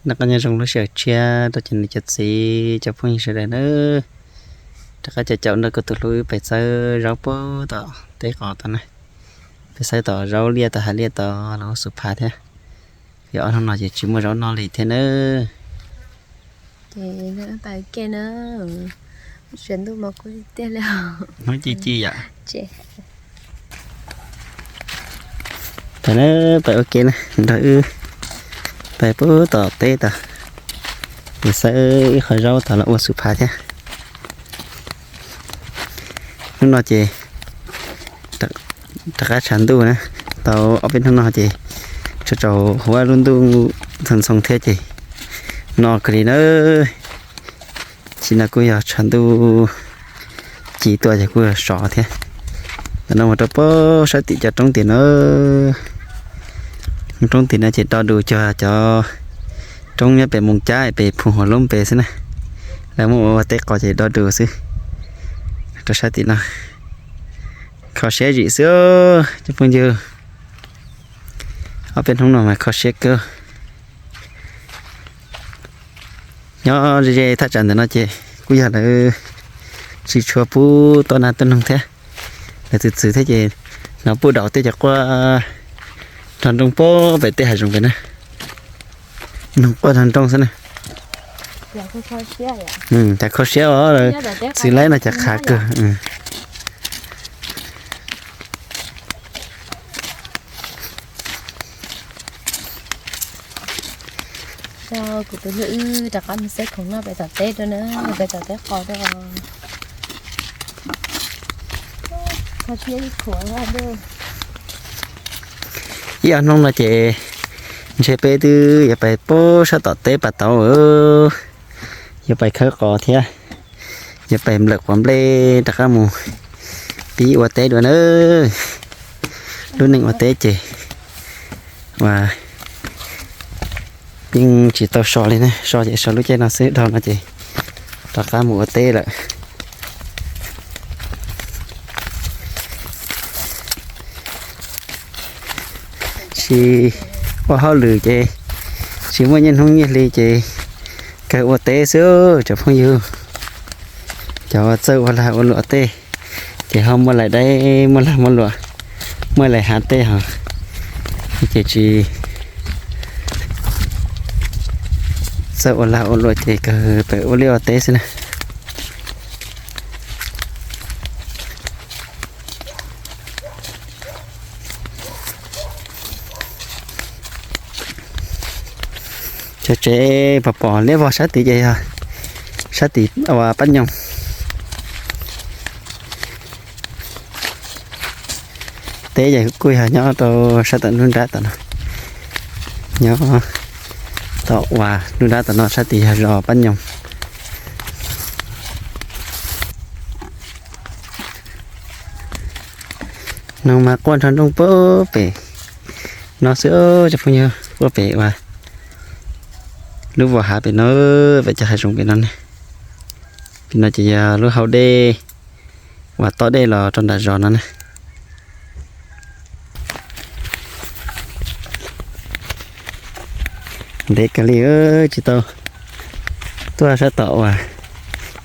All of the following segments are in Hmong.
Noj qab nyob zoo lub sij hawm tshiab rau cov niam cov txiv cov phooj ywg sawv daws nawb. Rov qab caum caum nrog kuv tus hlub wb pais xawb zaub puag tom teb qos tod na. Pais xawb tom zaub liaj tom hav liaj tod los ua xub phav thiab. Vim ob hnub no ces tsis muaj zaub noj li thiab nawb. Ces pais ua ke na, sawv ntuj mas kuj tiag li. Hnub ci ci yom. Pais na, pais ua ke na, nrog wb pais puag tom teb tod, mus xawb ib qho zaub tod los ua xub phav thiab. Hnub no ces rov qab tshav ntuj na, tau ob peb hnub no ces tsaus tsaus huab lub ntuj ntxhoo ntxhoo thiab ces no kawg li na. Tsis no kuj yog tshav ntuj ci tuaj ces kuj yog sov thiab. Tam no mus rau puag sab tim cov roob tim no, roob tim no ces do dus cog cov roob nyob pem Moos Cab pem Phu Huam Loob pem xwb na. Lawv muab ua teb qos ces do dus xwb. Rau sab tim no kho siab zim xwb cov phooj ywg. Ob peb hnub no mas kho siab kawg. Nyob ze ze thaj tsam ntawm no ces kuj yog lawv tsis tshua pub tuaj naj tuaj noog thiab. Lawv txwv txwv thiab ces no pub daus tej cov quaj nrog nrooj puag pem tej hav zoov pem na. Noog quaj nrog nrooj xwb na. Cas kho siab os, txwv laib no cas qhav kawg. Kuv tus hlub wb rov qab mus xawb khoom noj pem tom teb rau na, pem tom teb qos rau. Ib ob hnub no ces ntshe peb twb yuav pais puag sab tom teb pas tauv, yuav pais khawb qos thiab, yuav pais nplawm quav nplej rov qab mus pib ua teb dua na. Lub neej ua teb ces ua yeej tsis tau so li na, so ces so lub caij no xwb, dhau no ces rov qab mus ua teb lawm. Tsis ua hauj lwm ces tsis muaj niaj hnub nyiaj hli ces kawg ua teb xwb cov phooj ywg. Cov txawj ua lag ua luam tej ces ho muaj laim dai, muaj lag muaj luam, muaj laim hav tej ho ces tsis txawj ua lag ua luam ces kawg pem ua liaj ua teb xwb na. Cov tsev pom pom liab vog sab tid ces yog sab tid ua pab nyoog. Teb ces kuj yog nyob rau sab tom nruab nrab tom no, nyob tom uas nruab nrab tom no sab tid yog zos pab nyoog. No mas quaj nrog nrooj puag pem no xwb cov phooj ywg, puag pem uas lub vos hav pem no, pem cov hav zoov pem no ne. Pem no ces yog lub hau dej uas tob dej los rau nram zos no na. Ntev kawg li tsis tau tuaj sab tom uas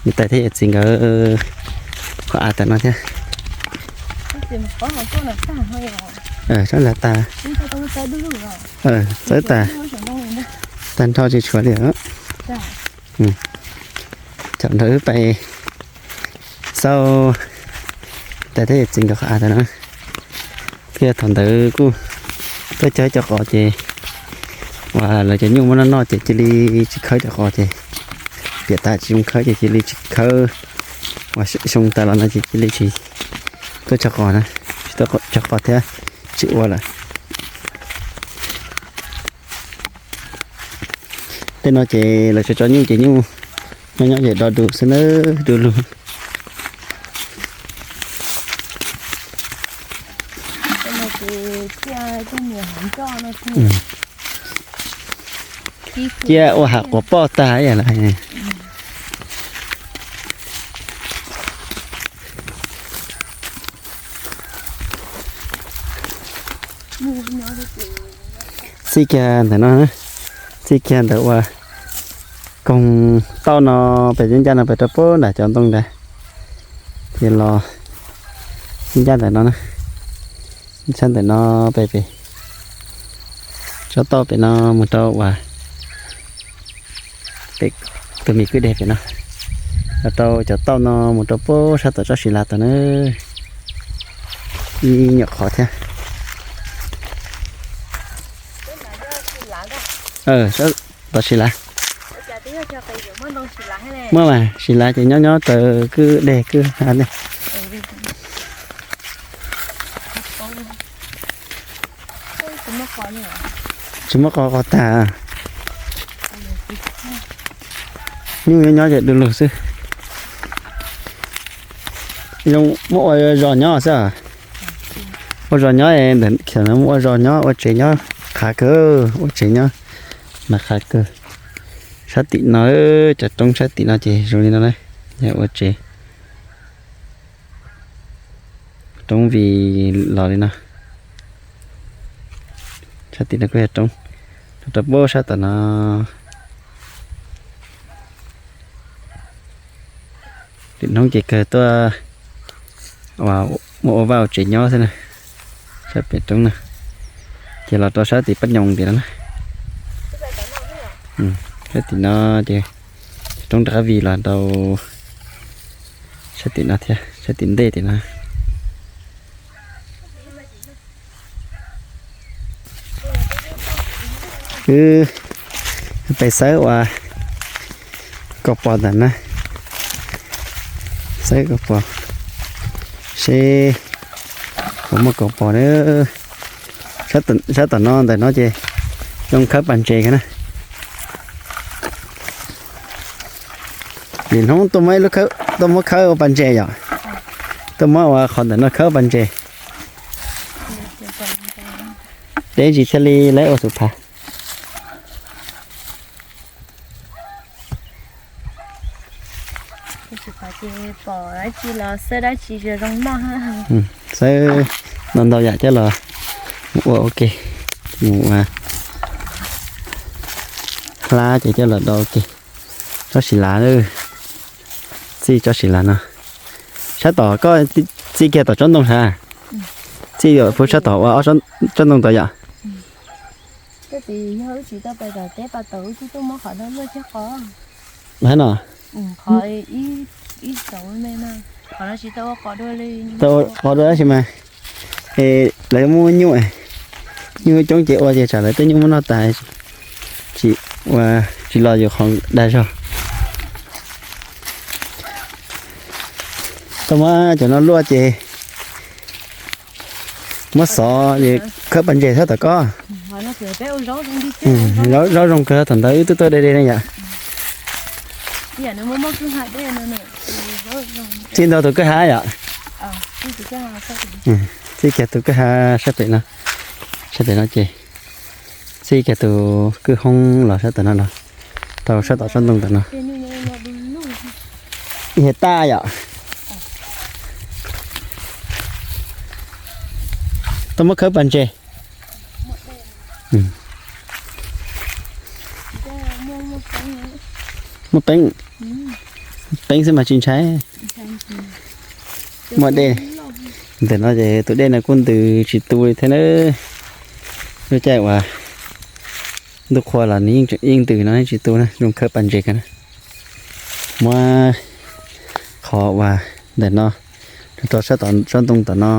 niam tais thiab yawm txiv nkawd qhov av tam no thiab. Txawb tas, txawb tas, tag nrho tsis tshuav li. Thaum ntawd wb pais xauj tais thiab yawm txiv nkawd qhov av tam no, thiab thaum ntawd kuj tuaj cog cov qos ces uas lawv cov nyuj muab noj noj ces cia li tsis khawb cov qos ces piam tas tsis zoo khawb ces cia li tsis khawb, uas xyoo tas los no ces cia li tsis tuaj cog qos na, tsis tuaj cog qos thiab tsis ua lawm. Tej no ces lawv tso tso nyuj ces nyuj nyob nyob ces do dus xwb nawb, du lug. Ciaj ua hav quas poj tag ib yam lawm. Txij kiag ntawm no, Txij kiag ntawm uas koog tauj no pem ncaj ncaj no pem rau pem nram cov ntoo ntawd, ces los ncaj ntawm no na, sab ntawm no pem pem tsob tauj pem no mus rau uas pem tus me kwj deg pem no, los rau cov tauj no mus rau pem sab tom tsob silav tod na, ib nyuam qhov thiab. Tom silav. Muaj mas, silav ces nyob nyob raws kwj deg kwj ha ne. Tsis muaj qos, qos tag. Nyuj nyob nyob ces du lug xwb. Zoo muab ua zos nyob xwb. Ua zos nyob, ntawm no muab ua zos nyob, ua tsev nyob qhav kawg, ua tsev nyob mas qhav kawg. Sab tim no, cov roob sab tim no ces zoo li no na, yog ua tsev. Roob vim los li no. Sab tim no kuj yog roob, rau pem sab tom no. Tim hnub ces kawg tuaj muaj ua vaj ua tsev nyob xwb na. Sab pem roob na, ces los rau sab tim pab nyoos tim no na. Sab tim no ces roob rov qab vim los rau sab tim no thiab, sab tim ntej tim no. Wb pais xawb ua kaus pos ntawm na, xawb kaus pos seb puas muaj kaus pos. Sab tom no ntawm no ces zoo khawb pas ntses kiag na. Nim hnub tuaj muab ib lub, tuaj muab khawb ua pas ntses yom, tuaj muab ua qhov ntawm no khawb pas ntses. Deb ntsis thiaj li lawv ua xub phav. Xawb ntau ntau yam coj los mus ua ua ke, mus ua hlab ces coj los do ua ke. Tsob silav, txij tsob silav no. Sab tom koj txij kiag tom tsob ntoo sav, txij pub sab tom ua tsob ntoo tod yom. Hab no, tau qhov dua tab sis mas es lawv muaj nyuj, nyuj coob ces ua ces tsam lawv tej nyuj muab noj tas, tsis ua, tsis los yus qhov dag zog. Tau muab cov no luaj ces muab xov khawb pas ntses sab tom koj. Zaub zoo kawg, thaum ntawd wb twb tuaj de de ne yom. Txij ntawm tus kwj ha yom. Txij kiag tus kwj ha sab pem no, sab pem no ces txij kiag tus kwj hoob los sab tom no los rau sab tom tsob ntoo tom no. Ib hiav tag yom. Tau muab khawb pas ntses. Muaj peeb, peeb xwb mas tsis ntshai. Muaj dej, ntawm no ces tus dej no kuj ntws tsis tu li thiab na. Lub caij uas ntuj qhua los nws yeej ntws no tsis tu na, zoo khawb pas ntses kiag na. Muab qhov uas ntawm no rau sab tom tsob ntoo tom no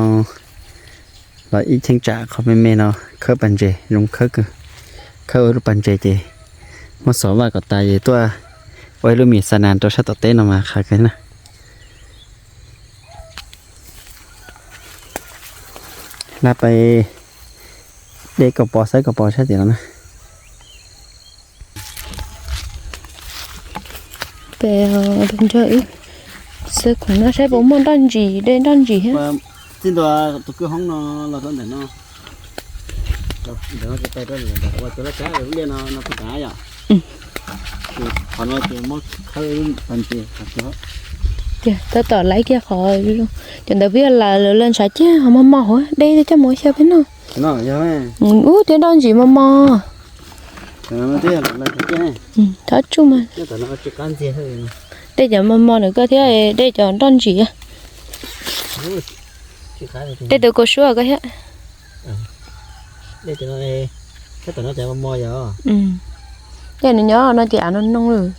los ib cheeb tsam qhov me me no khawb pas ntses zoo khawb kawg. Khawb ua lub pas ntses ces muab xov vaj kom tas ces tuaj ua ib lub mis xa nas rau sab tom teb no mas qhov kawg na. Laj pais de kaus pos xawb kaus pos sab tim no na. Peb nrog wb xawb khoom no saib puas muaj nroj ntsis, de nroj ntsis thiab. Txij ntua tus kwj hoob no los rau ntawm no. Ntawm no ces pais rau ntawm ua cov laj kab lub liaj no no pem kav yom. Qhov no ces muab khawb pas ntses. Tiag, tab tom laib kiag qhov cov ntawd peb yog lawv lawv ntshav ciaj ho mos mos hauv dej coj mus ua xyaw peb noj. Ub, thiab nroj ntsis mos mos. Thov tsuj mas. Dej cov mos mos ntawm koj thiab dej cov nroj ntsim. Dej tus kaus suab koj thiab. Dej nws nyob no ces av no noo lawm.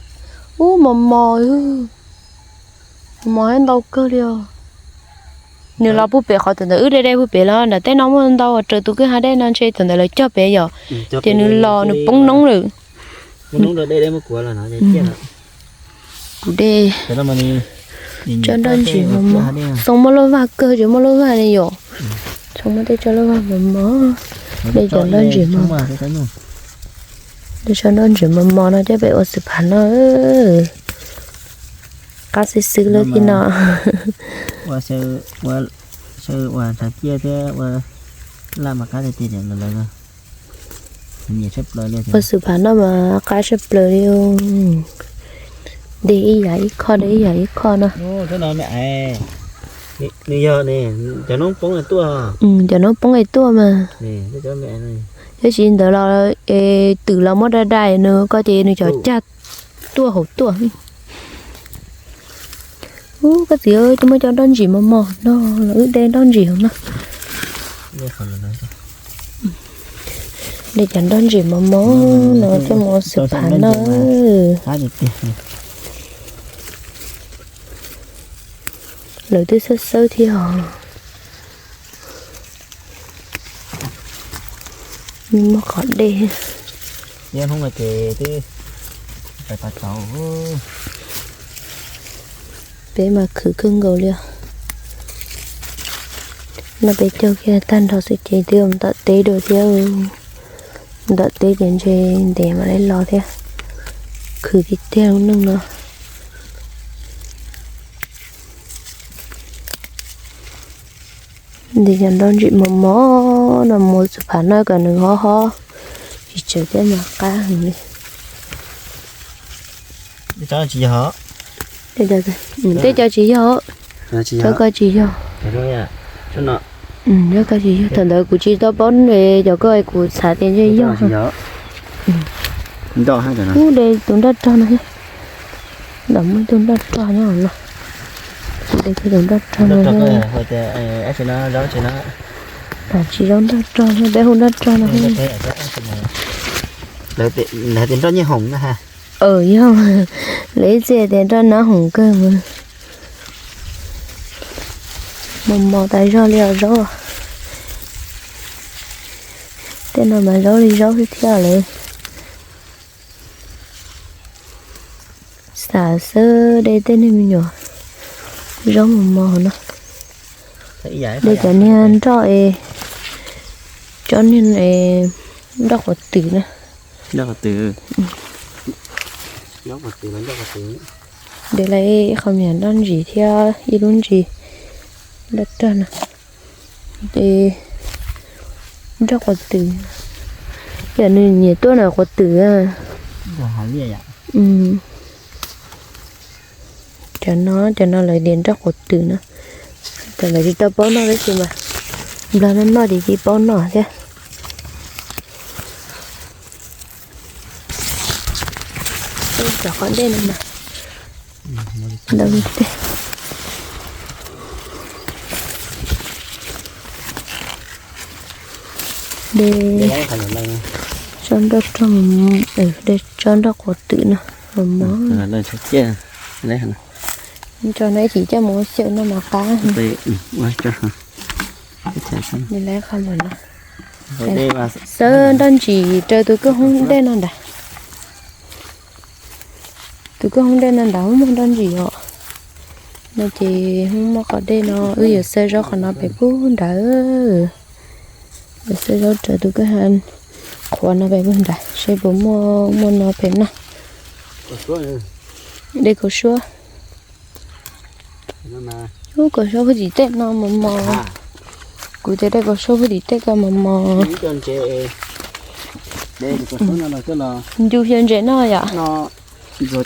Ub, mos mos, mos mos ntau kawg li os. Nws los puag pem qhov thaum ntawd wb de dej puag pem los nram tej no muaj ntau, raws tus kwj ha dej no ntshe thaum ntawd lawv cog pem yom, ces nws los nws poob noob lawm. Kuv de cov nroj ntsim mos mos, xoo muaj lub vag kawg, tsis muaj lub vag li yom. Xoo muaj tej tsob lub vag mos mos, de cov nroj ntsim mos, de cov nroj ntsim mos mos no coj pem ua xwm phav noj. Qab xwb xwb lawm thiab no. Ua xwb ua nthav ciaj thiab ua laj mas qab tiag tiag lawm. Ua xwb phav noj mas qab tshaj plaws li. De ib yam ib qho, de ib yam ib qho no. Nws yog cov noob poob tuaj. Cov noob poob es tuaj mas. Tab sis ntawd los twm los muab dai dai nws ko ces nws cov cag tuaj hauv tuaj. Ub, koj txiv, twb muaj cov nroj ntsim mos mos no los wb de nroj ntsim hauv no. De cov nroj ntsim mos mos no coj mus ua xwm phav noj. Lawv twb xawb xawb thiab os. Muaj qhov dej. Peb mas khwv kawg nkaus li os. No peb cog kiag tag nrho xwb ces twb mus tom teb dua thiab. Tom teb ces ntshe ntev mam li los thiab. Khwv tiag tiag lub neej no. Nti cov nroj ntsim mos mos no mus xwm phav noj kom nws hob hob, tsis tseem thiab mas qab heev li. Tej cov tsis yog, cov ko tsis yog. Cov ko tsis yog, thaum ntawd kuv tsis tau paub cov ko, kuv xav tias ntshe yog. Ub, de tus nroj rog no thiab. Ntawm muaj tus nroj rog nyob no. De tus nroj rog no thiab. Tam tsis zoo nroj rog thiab, peb hu nroj rog no thiab. Lawv tias nroj nyiaj hoom na ha. Yog, lawv ib txhia tias nroj nab hoom kawg mas. Mos mos tas zog li os zaub. Tej no mas zaub li zaub xwb thiab lawm. Xav xwb de tej niag me nyuam zaub mos mos no. De cov niag nroj es, cov niag nroj quav twm na. De lawv ib qho me nyuam nroj ntsis thiab ib lub ntsis nroj rog no. Ces nroj quav twm, yog nws nyiam tuaj na quav twm. Cov no, cov no lawv tias nroj quav twm na. Cov ntawd tsis tau paub noj tab sis mas nplog noj noj ces tsis paub noj thiab. Cov qhov dej no mas ntau li tej. De tsob nroj rog, de tsob nroj quav twm no mos mos. Tso no ib chim coj mus ua xyaw no mas qab. Xawb nroj ntsis raws tus kwj hoob dej no ntag. Tus kwj hoob dej no ntag muaj nroj ntsis os. No ces muaj qhov dej no wb yuav xawb zaub qhov no pem puag nrad. Yuav xawb zaub raws tus kwj ha qhuav no pem puag nrad seb puas muaj, muaj no pem no. Dej kaus suab. Ub, kaus suab puag tim tej no mos mos. Kuv tias dej kaus suab puag tim tej ko mos mos. Ncu xyaw ntses noj yom. Puag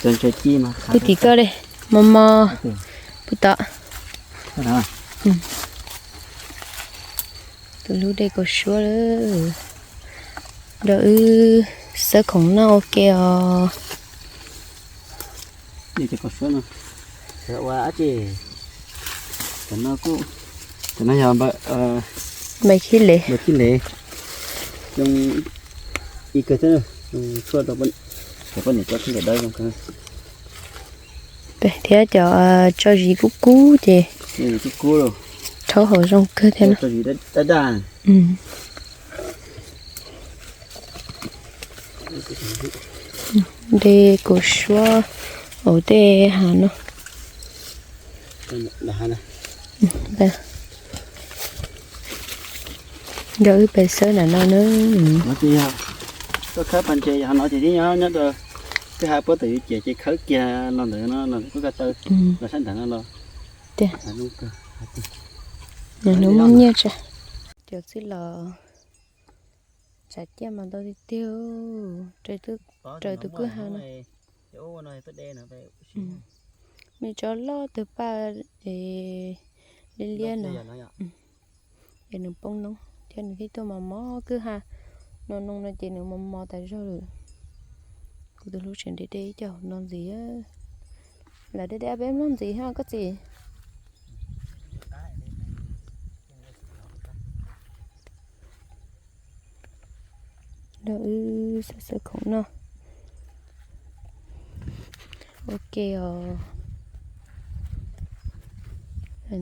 tim ko li, mos mos. Puag tom. Tus hlub dej kaus suab lawm. Nrog wb Xawb khoom noj ua ke os. Cov no kuj, cov no yog npawg Khib Lev, npawg Khib Lev, zoo ib kawg thiab, zoo tshuaj rau poj niam cov khaub ncaws dawb zoo kawg. Thiab cov tso zis kub kub ces kub kub rhaub haus zoo kawg thiab. Tso zis daj daj. De kuv suab hauv tej hav no. Nrog wb pais xawb nram no na. Tuaj khawb pas ntses yog no ces tib nyob nyob rau kwj ha puab tawm yus ciam ces khawb kiag los ntawd no los kuj ko taw los sab nram no los. Tiag, nws muaj nyiaj tsa. Cov txij los tsav ciaj mas ntau tiag tiag, raws tus kwj ha no. Nws tso loj tawg paj liab liab no. Ces nws poob noob thiab nws thiaj tuaj mos mos kwj ha no, noo no ces nws mos mos tas zog lawm. Kuv tus hlub tseem de de ib co hauv no ntxiv. Lam de de peb mloog ntxiv ha koj txiv. Nrog wb xawb xawb khoom noj ua ke os.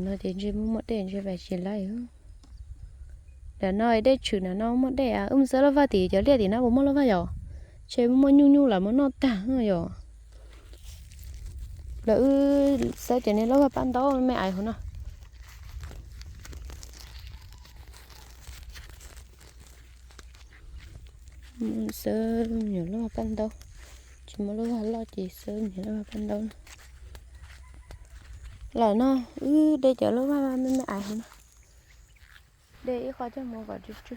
No ces ntshe muaj muaj dej ntshe pais tsis laib. Nram no dej tshwm, nram no muaj dej. Wb mus xawb lauj vag tim cov liaj tim no puas muaj lauj vag yom? Ntshe muaj nyuj nyuj los muab noj tag yom. Lawv wb xawb cov niag lauj vag paj ntaub me me ais hauv no. Xawb me nyuam lauj vag paj ntaub, tsis muaj lauj vag loj ces xawb me nyuam lauj vag paj ntaub no. Los no wb de cov lauj vag me me ais hauv no. De ib qho coj mus kom tsw tsw.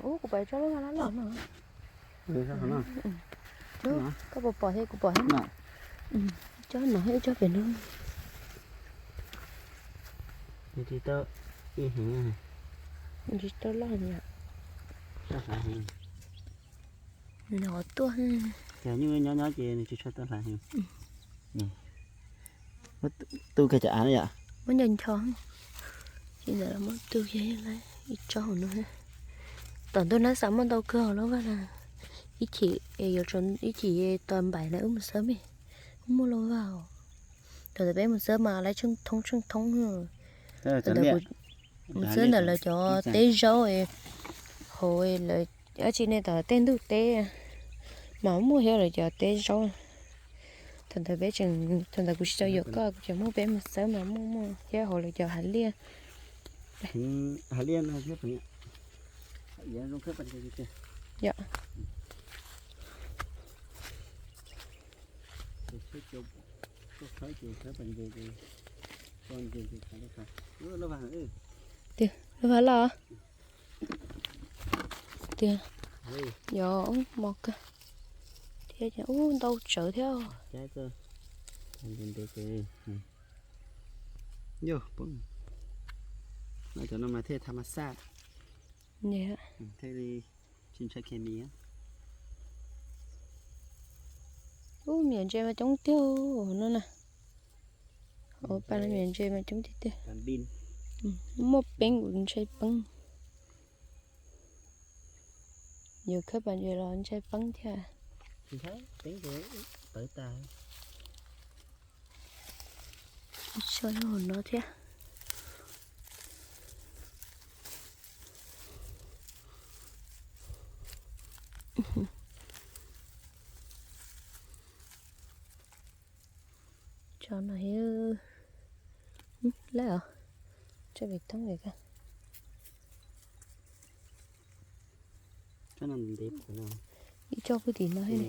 Ub, kuv pais tso lauj vag loj loj no. Koj puas pom thiab kuv pom thiab. Tso no thiab tso pem no. Tsis tau loj. Nws qhov tuaj. Yog nyuj nyob nyob ces nws tsis tshua tau hlais heev. Muab tu kiag cov av no yom. Muab nco ncho. Ces ntawd los muab tu kiag ib tsob hauv no. Tom ntug nab xav muaj ntau kawg hauv lauj vag na. Ib chim, ib chim tos npaim na wb mus xawb me, muaj lauj vag os. Thaum ntawd peb mus xawb mas lawv tsheej thoob tsheej thoob. Mus xawb ntawm lawv cov teb zaub hauv lawv dab tsi ne, tom tej ntug teb mas muaj thiab lawv cov teb zaub. Thaum ntawd peb tseem, thaum ntawd kuv tsis tau yuav koj, kuv tseem muab peb mus xawb mas muaj muaj thiab hauv lawv cov hav liaj. Hav liaj no thiab. Yom. Tiag, lauj vag loj. Tiag, yog mos kawg thiab, ub ntau tsawv thiab. Cov no mas thiaj tha ma xaj, thiaj li tsis ntshai khes mis. Ub, me nyuam ntses mas coob tiag no na. Ua pa no me nyuam ntses mas coob tiag tiag. Muaj peeb kuv ntshai peeb. Yus khawb pas ntses los ntshai peeb thiab. Tawv tas. Tso lub hauv no thiab. Tso no thiab. Lawm os. Tso vim thoob vim ko. Ib tsob pub tim no thiab.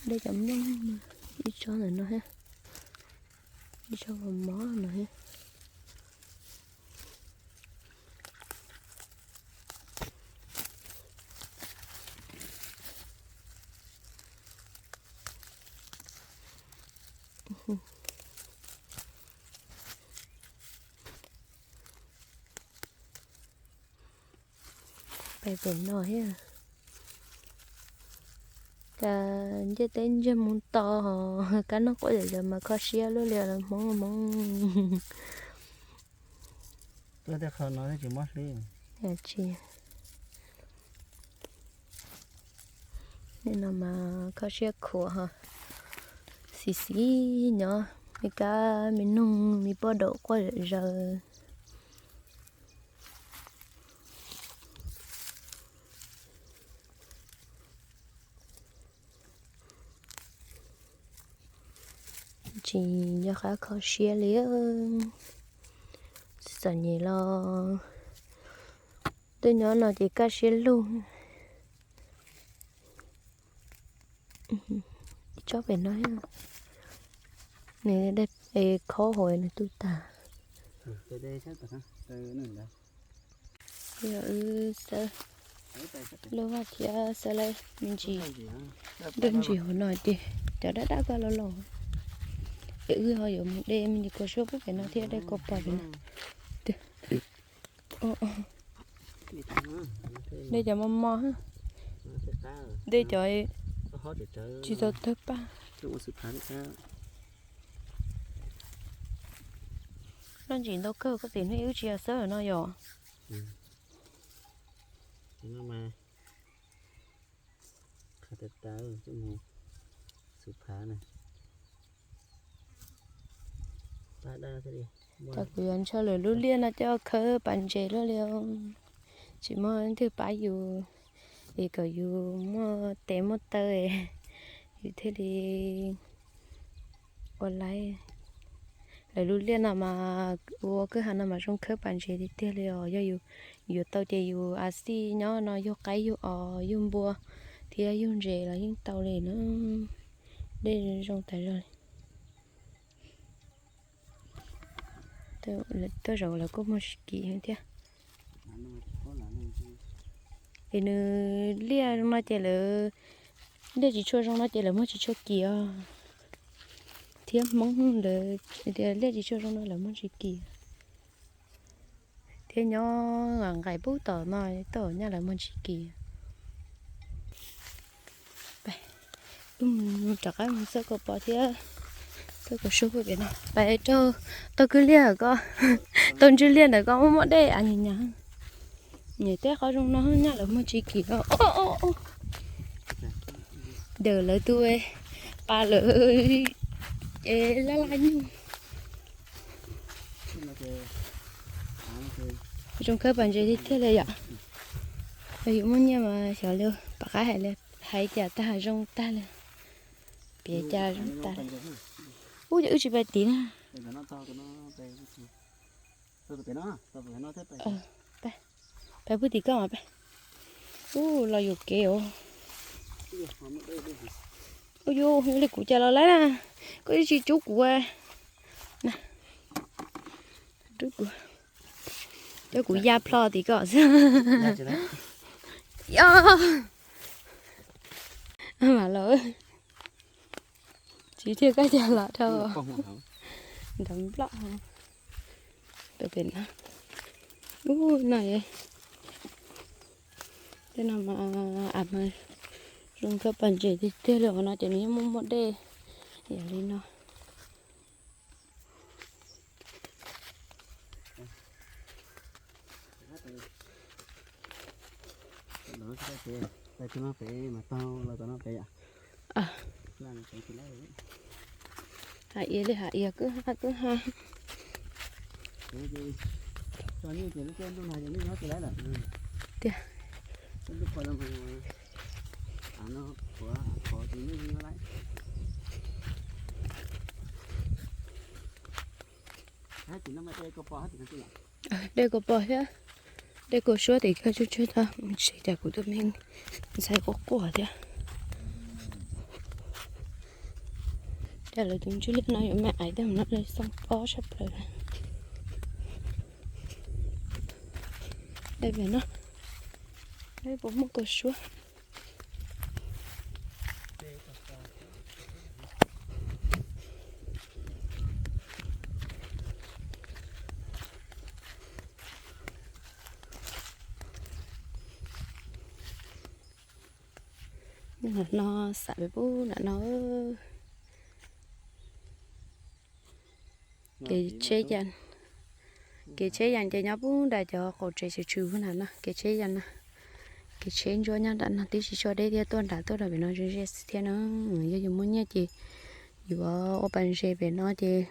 Dej cov mloog, ib tsob ntawm no thiab. Ib tsob mos mos no thiab. Pem no thiab. Kab ncej teb ntsej muag to, kab noj quaj zom zaws mas kho siab luaj li hmoob hmoob. Tej qho no tsis muaj hlwb. Tsis. Nim no mas kho siab khuav ho. Xis xis nyob me kab me noog me poj daum quaj zom zaws. Tsis nco qab kho siab li. Txom nyem los twb nyob no ces kaj siab lug. Tsob pem no, nws khob hauv nws tu tag. Yog wb xawb lub vaj thiab xawb lawm me ntsis, dej ntsis hauv no ces cov daj daj koj los los. Es wb ho yuav mus de me ntsis kua suab pub pem no thiab de kua pos pem no. De cov mos mos, de cov tsis tau tawg paj. Loj ntsis ntau kawg koj tim hnub wb tsis yog xawb no yom. Kuv yuav ntshaw lawv lub liaj no coj khawb pas ntses luaj li. Tsis muaj leej twg pab yus es kom yus muaj tes muaj taw, yus thiaj li ua laib. Lawv lub liaj no mas ua kwj ha no mas zoo khawb pas ntses tiag tiag li os. Yog yus yuav tau ces yus a xij nyob no yug qaib yug os yug npua thiab yug ntses los yeej tau li na. Dej zoo tas zog li. Tuaj zaum lawv kuj muag tsis kim thiab. Es nws liaj zoo no ces lawv, liaj tsis tshua zoo no ces lawv muag tsis tshua kim os. Thiab hmoob lawv tias liaj tsis tshua zoo no lawv muag tsis kim. Thiab nyob nqaim pub tom no tuaj nyaj lawv muag tsis kim. Rov qab mus xawb kua pos thiab xawb kua suab pem no. Pais rau tau kwj liaj ko, tau ntswj liaj ntawm ko muaj muaj dej a nyas nyas. Nyiam tej qhov zoo no nyaj lawv muag tsis kim os. Dawm lawv tus pas lawm es laj laj nyuj. Zoo khawb pas ntses tiag tiag li yom. Yog yus muaj nyiaj mas xyov li, pom qab hais li, hais cas tag zoo tag li, piav cas zoo tag li. Ub, ces wb tsis pais tid na. Pais pub tim koj mas pais. Ub, los yuam kev os. Ub, yus li kuv cas los lawm na, koj tsis rub kuv. Rub kuv, cov kuv ya plho tim koj xwb. Yog mas los tsis thiaj koj cas los dhau nrov nploj rau pem no. Ub no, tej no mas a mas zoo khawb pas ntses tiag tiag li no ces nws yeej muaj muaj dej yam li no. Hav iav li hav iav kwj ha kwj ha. Tiag. Dej kua pos thiab dej kua suab tim koj tsuag tsuag tau mus tsev cas kuv tus me ntxhais quaj quaj thiab. Cas lawv tus ntswj liaj no yuav me aiv tej no li xoo pob tshaj plaws. Dej pem no, dej puas muaj kua suab. Nim no xam peb pub nram no. Kev tsheb, kev tsheb yees ces nyob pub nram cov qaum tsev tshwm tshwm na no, kev tsheb yees no. Kev tsheb ntsuab nyob nram no tib si tso deb thiab tuaj nram tuaj rau pem no ze ze xwb thiab na. Yog yus muaj nyiaj ces yuav ua pas ntses pem no ces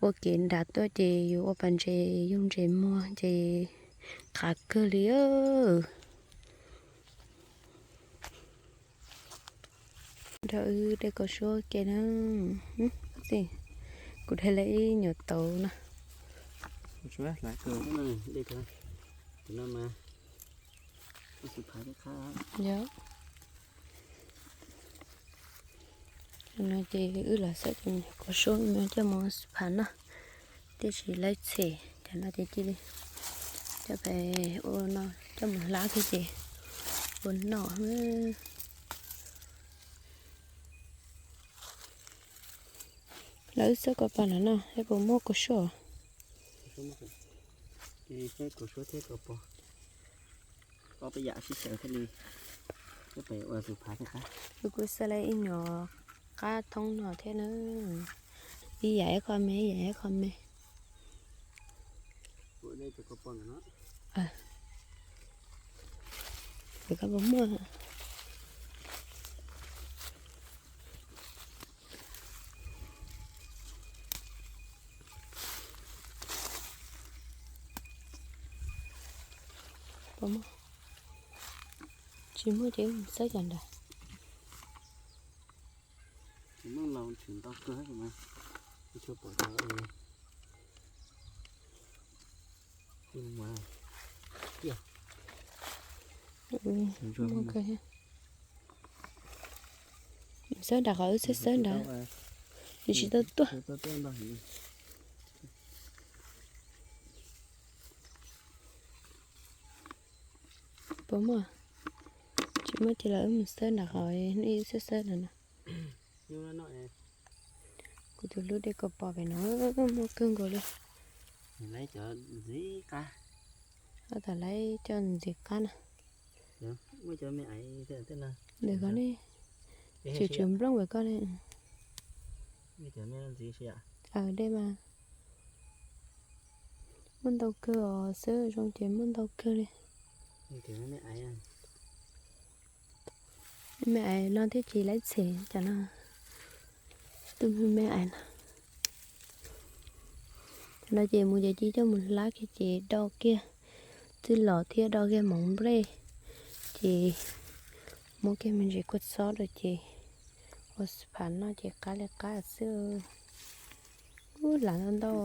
ua kev nram tuaj ces yus ua pas ntses yug ntses muag ces qab kawg li. Nrog wb de kaus suab ke na. Kuv de lawm ib nyuam tauv no. Yog no ces wb los xawb cov me nyuam kaus suab no coj mus xwb phav no. Tiam sis lawv tshem cov no ces cia li coj pem ua no coj mus hlab thiab ces ua noj. Lawv wb xawb kaus pos no no es puas muaj kaus suab? Kaus suab thiab kaus pos, ob peb yam sib xyaw thiaj li, peb ua tus phav thiaj qab. Kuv kuj xawb lawm ib nyuam qab thoob no thiab na. Ib yam ib qho me, ib yam ib qho me. Kuv puas muaj? Puas muaj? Tsis muaj ces xawb cov nrad. Tsis muaj los tsis ntau kawg mas, tsis tshua pom tau. Xawb nram qhov wb xawb xawb nrad, nws tsis tau tuaj. Puas muaj? Tsis muaj ces los wb mus xawb nram qhov nej wb xawb xawb nrad no. Kuv tus hlub de kaus pos pem no muaj kawg nkaus li. Ob tag laib coj ntxiv qab na. Ntawm koj ne, tseem tshuav nplooj ntawm koj ne. Aws, dej mas muaj ntau kawg os, xwb zoo ces muaj ntau kawg li. Me ais no thiab ces lawv tshem cov no. Tus me ais no, cov no ces mus ces cia coj mus hlab kiag ces do kiag txwj los thiab do kiag hmoov nplej, ces muab kiag me ntsis kua txob rau ces ua phav noj ces qab li qab xwb. Ub, hlav ntau ntau.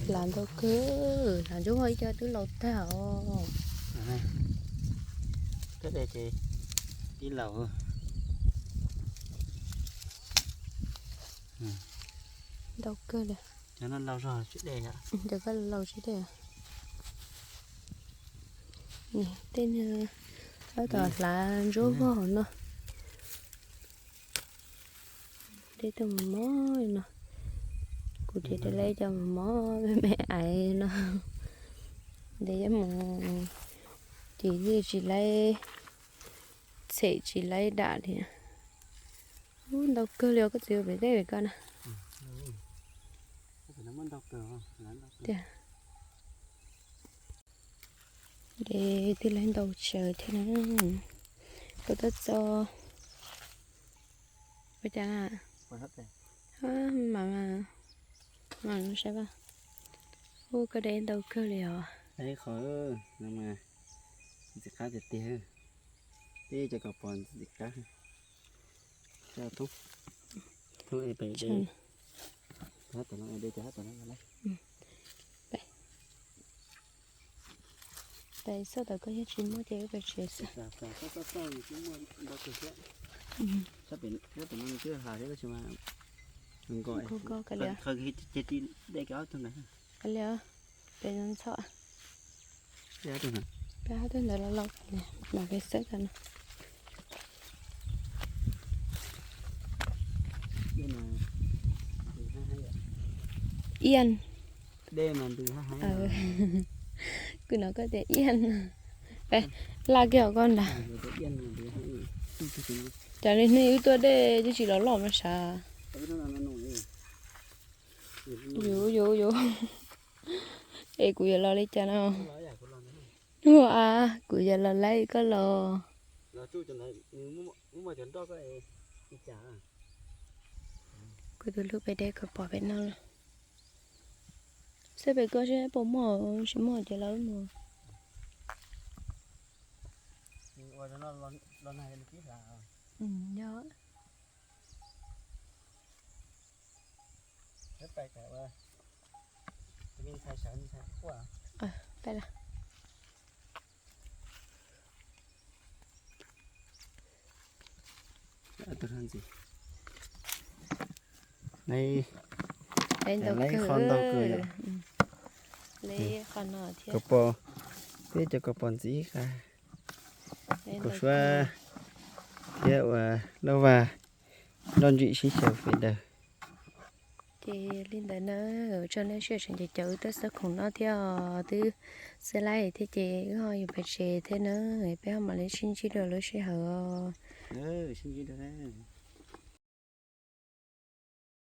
Hlav ntau kawg, hlav ntsuab ib co twb laus tag os. Tib laus. Ntau kawg li. Cov no laus zog tsis dej. Cov ko laus tsis dej. Tej niag tab tom hlav ntsuab vog no. Dej tuaj mos mos no. Kuv ces de lawm ib co mos mos me me aiv no. Ntev yuav mus ces yeej tsis laib tshem tsis laib dam li. Ub, ntau kawg li os, koj txiv ua pem teb pem ko na. Tiag. De twb laib ntau tsawv thiab na. Koj tuaj txo ua cas na? Mam, mam saib pab. Ub, koj de ntau kawg li os. Qhov no mas ntxim qab tiag tiag. Tib cov kaus pos ntxim qab. Thoob, thoob es pem de. Cov hab tom no de, cov hab tom no. Pem xwb, tau koj yog tsis muaj ces wb pem tsev xwb. Sab pem no twb hla thiab tab sis mas nko, ces cia li de kiag ob tug ntawd. Pem ntxhov, peb ob tug ntawd los los mam pem xwb tau no. Ian, de mas ntws hab heev. Twb no koj tias iab, laj kiag koj nrad. Cas li hnub wb tuaj dej twb tsis los loj mas sav. Yuav yuav yuav. Es kuv yuav los li cas no? Ua, kuv yuav los laib koj los. Kuv tus hlub pem deb koj pom pem no. Xwb pem koj seb puas muaj, tsis muaj ces lawv mus. Yog. Ntau kawg. Kaus pos, peb cov kaus pos ntxiv qab. Kaus suab thiab ua lauj vag nroj ntsim sib xyaw fem daws. Ces li ntawd na, ua tsaug nej sib tseem caum wb tuaj xab khoom no thiab os, twb xab laib thiab ces wb ho yuav pais tsev thiab na, peb ho mam li sib ntsib dua lub sij hawm os.